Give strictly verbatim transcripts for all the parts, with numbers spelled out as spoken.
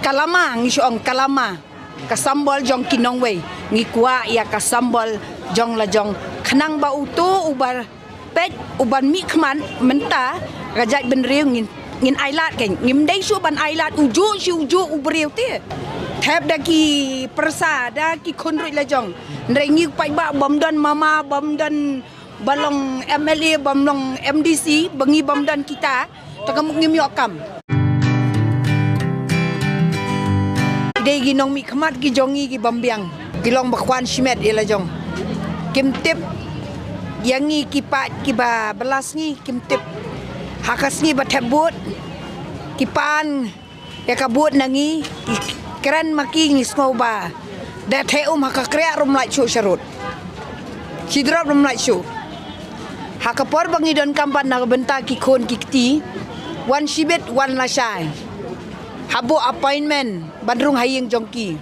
Ka lama, ngi shu ong ka lama, ka symbol jong ki nongwei. Ngi kwah ïa ka symbol jong la jong, khnang ba uto uba peit, uban mih khmat mynta ka jaitbynriew ngin, ngin ailad kein. Ngim dei shuh ban ailad ujuh shi ujuh u briew te. Thep da ki pyrsa, da ki khun ruh la jong. Hynrei ngi paidbah bym don mama, bym don ba long M L A, bym long M D C, ba ngi bym don kita, te ka mut ngim ïoh kam. Dei ki nongmihkhmat ki jong ngi ki bym biang, ki long ba kwah shimet ïa la jong. Kim tip ïa ngi ki paid kiba bylla sngi, kim tip. Ha ka sngi ba thep vote, ki pan ïa ka vote na ngi, ki kren ma ki, ngi sngew ba da theh um ha ka kriah ruh ym lait shuh sharud. Shi drop ruh ym lait shuh. Ha ka por ba ngi donkam pat na ka bynta ki khun ki kti, wan shibit wan lashai. Hap buh appointment ban rung ha ïing jong ki.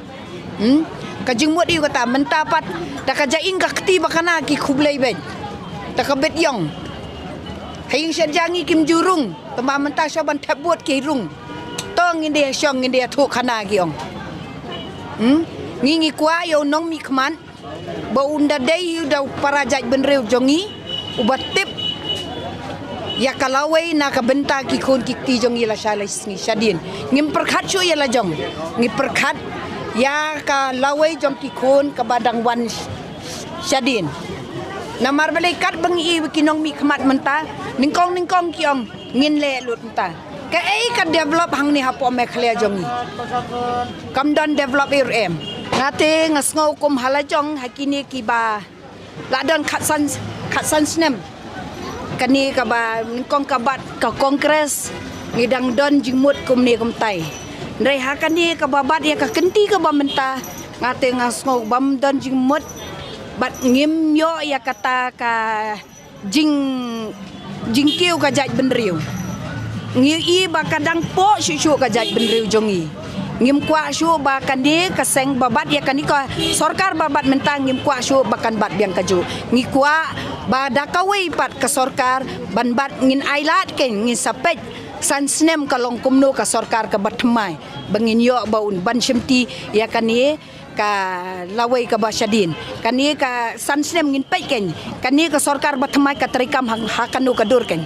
Hmm? Ka jingmut ïa kata mynta pat, da ka jaiñ ka kti ba kana ki khublei beit. Da ka bit ïong. Ha ïing shet ja ngi kim ju rung. Tangba mynta shuwa ban thep vote ki rung. To ngin dei shong, ngin dei thuh khana, ki ong. Hmm? Ngi, ngi kwah ïa u nongmihkhmat ba un da dei u da u para jaitbynriew jong ngi, uba tip ïa ka lawei na ka bynta ki khun ki kti jong ngi lashai lashisngi shadien. Ngim pyrkhat shuh ïa la jong. Ngi pyrkhat ïa ka lawei jong ki khun kaba dang wan shadien. Namar balei, katba ngi ïohi ki nongmihkhmat mynta, nyngkong nyngkong ki ong ngin leh lut mynta. Kaei ka develop hangne hapoh Meghalaya jong ngi? Kam don develop ei ruh em. Nga te nga sngew kum ha la jong ha kine kiba la don khatsan, khatsan snem. Kane kaba nyngkong ka bat ka Congress, ngi dang don jingmut kumne kumtai. Hynrei ha kane kaba bat ïa ka kynti kaba mynta, nga te nga sngew bym don jingmut bad ngim ïoh ïa kata ka jing, jingkiew ka jaitbynriew. Ngi ïohi ba ka dang poh shuh shuh ka jaitbynriew jong ngi. Ngim kwah shuh ba kane ka seng ba bat ïa kane ka sorkar ba bat mynta, ngim kwah shuh ba kan bat biang kajuh. Ngi kwah ba da kawei pat ka sorkar ban bat, ngin ailad kein, ngin sa peit san snem ka long kumno ka sorkar kaba thymmai, ba ngin ïoh ba un ban shimti ïa kane ka lawei kaba shadien. Kane ka san snem ngin peit kein, kane ka sorkar ba thymmai ka treikam ha, ha kano ka dur kein.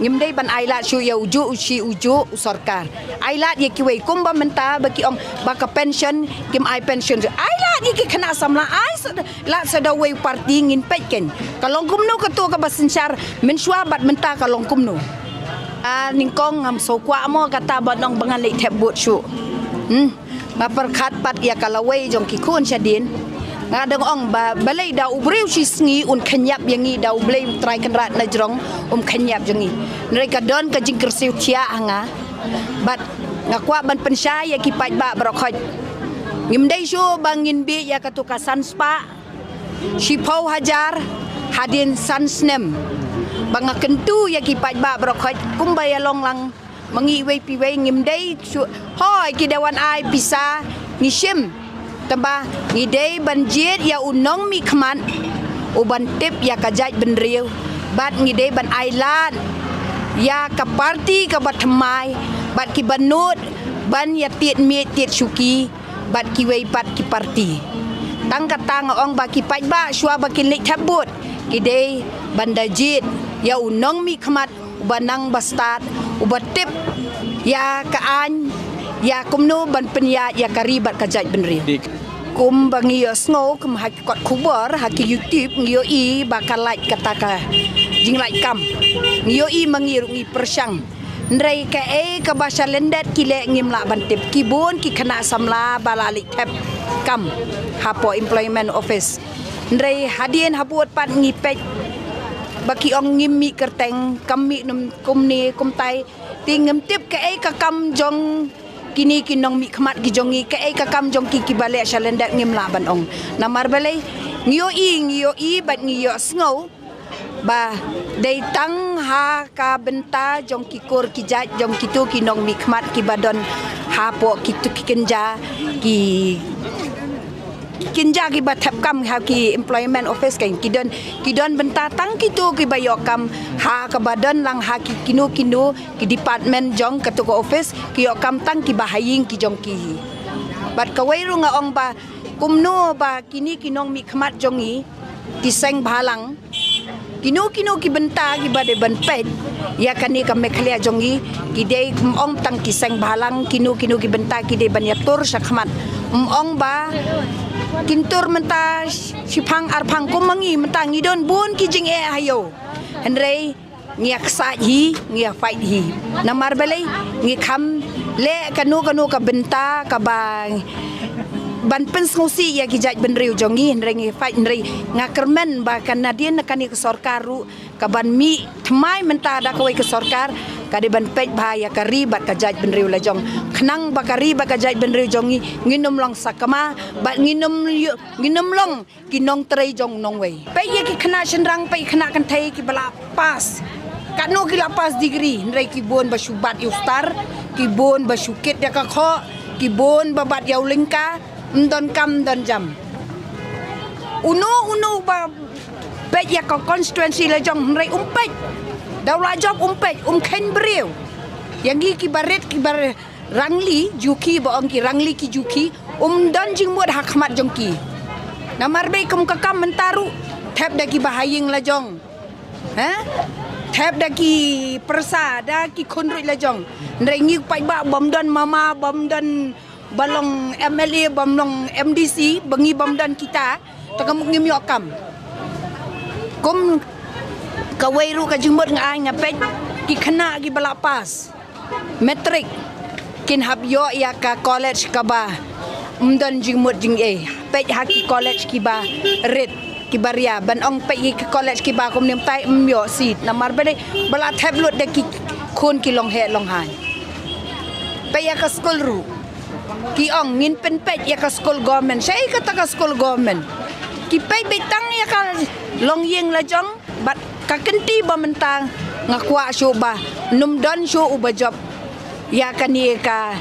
Ngim dei ban ailad shuh ïa ujuh u shi ujuh u sorkar. Ailad ïa kiwei, kumba mynta ba ki ong ba ka pension, kim ai pension. Ailad ïa ki khynnah samla, ai sa, lad sa da uwei u party, ngin peit kein. Ka long kumno kato kaba synshar mynshuwa bad mynta ka long kumno. Ah, nyngkong ngam sngew kwah mo kata ba nong ba ngan leit thep vote shuh. Hmm. Nga pyrkhat pat ïa ka lawei jong ki khun shadien. Nga dang ong ba balei da u briew shisngi un khynñiap ïa ngi, da U Blei U Trai Kynrad na jrong um khynñiap jong ngi. Hynrei ka don ka jingkyrsiew thiah ha nga. Bad nga kwah ban pynshai ïa ki paidbah baroh khoit. Ngim dei shuh ba ngin bieit ïa kato ka san spah shiphew hajar hadien san snem. Ba nga kyntu ïa ki paidbah baroh khoit kumba ïa long lang ma ngi iwei pa iwei, ngim dei shuh, hooid ki dei wan ai pisa, ngi shim. Tangba ngi dei ban jied ïa u nongmihkhmat uban tip ïa ka jaitbynriew. Bad ngi dei ban ailad ïa ka party kaba thymmai bad kiba nud ban ïa tied miej tied shuki bad kiwei pat ki party. Tang kata nga ong ba ki paidbah shuwa ba kin leit thep vote, ki dei ban da jied ïa u nongmihkhmat uba nang ba stad, uba tip ïa ka aiñ, ïa kumno ban pynïaid ïa ka ri bad ka jaitbynriew. Kumba ngi ïohsngew kum ha ki kot khubor, ha ki YouTube, ngi ïohi ba ka lait kata ka jinglait kam. Ngi ïohi ma ngi ruh ngi pyrshang. Hynrei kaei kaba sha lyndet ki leh ngim lah ban tip. Ki bun ki khynnah samla ba la leit thep kam hapoh Employment Office. Hynrei hadien habud pat ngi peit ba ki ong ngim mih kyrteng, kam mih num kumne kumtai. Te ngim tip kaei ka kam jong kine ki nongmihkhmat ki jong ngi, kaei ka kam jong ki kiba leh sha lyndet ngim lah ban ong. Namar balei, ngi ïohi, ngi ïohi bad ngi ïohsngew ba dei tang ha ka bynta jong ki kur ki jait jong kito ki nongmihkhmat kiba don hapoh kito ki kynja ki Kynja kiba thep kam ha ki employment office kan ki don, ki don bynta tang kito kiba ïoh kam ha kaba don lang ha ki kino kino ki department jong kato ka office, ki ïoh kam tang kiba ha ïing ki jong ki hi. Bad kawei ruh nga ong ba kumno ba kine ki nongmihkhmat jong ngi, ki seng bhalang, kino kino ki bynta kiba dei ban peit ïa kane ka Meghalaya jong ngi, ki dei, ym ong tang ki seng bhalang, kino kino ki bynta ki dei ban ïatur shakhmat. Ym ong ba kin tur mynta shiphang arphang kum ma ngi, mynta ngi don bun ki jingeh ha ïew. Hynrei ngi ïa ksaid hi, ngi ïa fight hi. Namar balei? Ngi kham leh kano kano ka bynta kaba ban pynsngewsih ïa ki jaitbynriew jong ngi, hynrei ngi fight, hynrei nga kyrmen ba kan nadien na kane ka sorkar ruh kaban mih thymmai mynta da kawei ka sorkar, ka dei ban peit bha ïa ka ri bad ka jaitbynriew la jong. Khnang ba ka ri bad ka jaitbynriew jong ngi ngin ym long sakma, bad ngin ym ïoh, ngin ym long ki nongtrei jong nongwei. Peit ïa ki khynnah shynrang, peit khynnah kynthei kiba la pass. Katno ki la pass degree, hynrei ki bun ba shu bat ïa u star, ki bun ba shu kit ïa ka khoh, ki bun ba bat ïa u lyngka, ym don kam, ym don jam. Uno uno ba peit ïa ka constituency la jong, hynrei um peit. Da u la jop um peit, um kheiñ briew. Ïa ngi kiba rit, kiba rangli juki, ba ong ki rangli ki juki, um don jingmut ha khmat jong ki. Namar ba kum ka kam mynta ruh thep da kiba ha ïing la jong. Ha? Thep da ki pyrsa, da ki khun ruh la jong. Hynrei ngi paidbah bym don mama, bym don ba long M L A, bym long M D C, ba ngi bym don kita, te ka mut ngim ïoh kam. Kum kawei ruh ka jingmut nga ai, nga peit ki khynnah kiba la pass matric kin hap ïoh ïa ka college kaba ym don jingmut jingeh. Peit ha ki college kiba rit, kiba ria, ban ong peit ïa ki college kiba kumne, mynta ym ïoh seat. Namar balei? Ba la thep lut da ki khun ki long heh long hai. Peit ïa ka skul ruh, ki ong ngin pynpeit ïa ka skul government. Shaei kata ka skul government? Ki peit beit tang ïa ka longïing la jong. Bad ka kynti ba mynta nga kwah shuh ba nym don shuh uba jop ïa kane ka,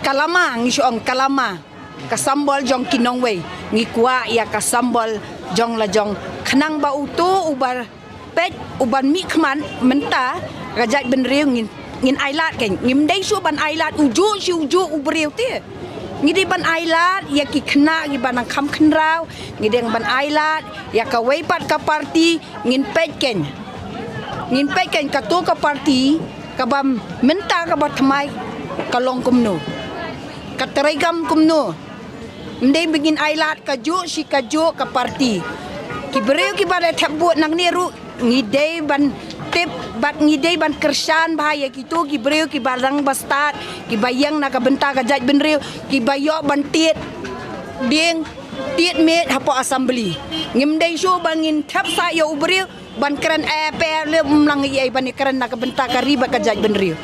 ka lama, ngi shu ong ka lama, ka symbol jong ki nongwei. Ngi kwah ïa ka symbol jong la jong, khnang ba uto uba peit, uban mihkhmat mynta ka jaitbynriew, ngin, ngin ailad kein. Ngim dei shuh ban ailad ujuh shi ujuh u briew te. Ngi dei ban ailad ïa ki khynnah kiba nang kham khynraw. Ngi dei ban ailad ïa kawei pat ka party. Ngin peit kein, ngin peit kein kato ka party kaba mynta kaba thymmai ka long kumno, ka trei kam kumno. Ym dei ba ngin ailad kajuh shi kajuh ka party. Ki briew kiba la thep vote nangne ruh ngi dei ban tip bad ngi dei ban kyrshan bha ïa kito ki briew kiba rang ba stad, kiba ïeng na ka bynta ka jaitbynriew, kiba ïoh ban tied dieng tied miej hapoh assembly. Ngim dei shuh ba ngin thep sa ïa u briew ban kren, eh, pyrshah leh, ym lang ïa ban kren na ka bynta ka ri bad ka jaitbynriew.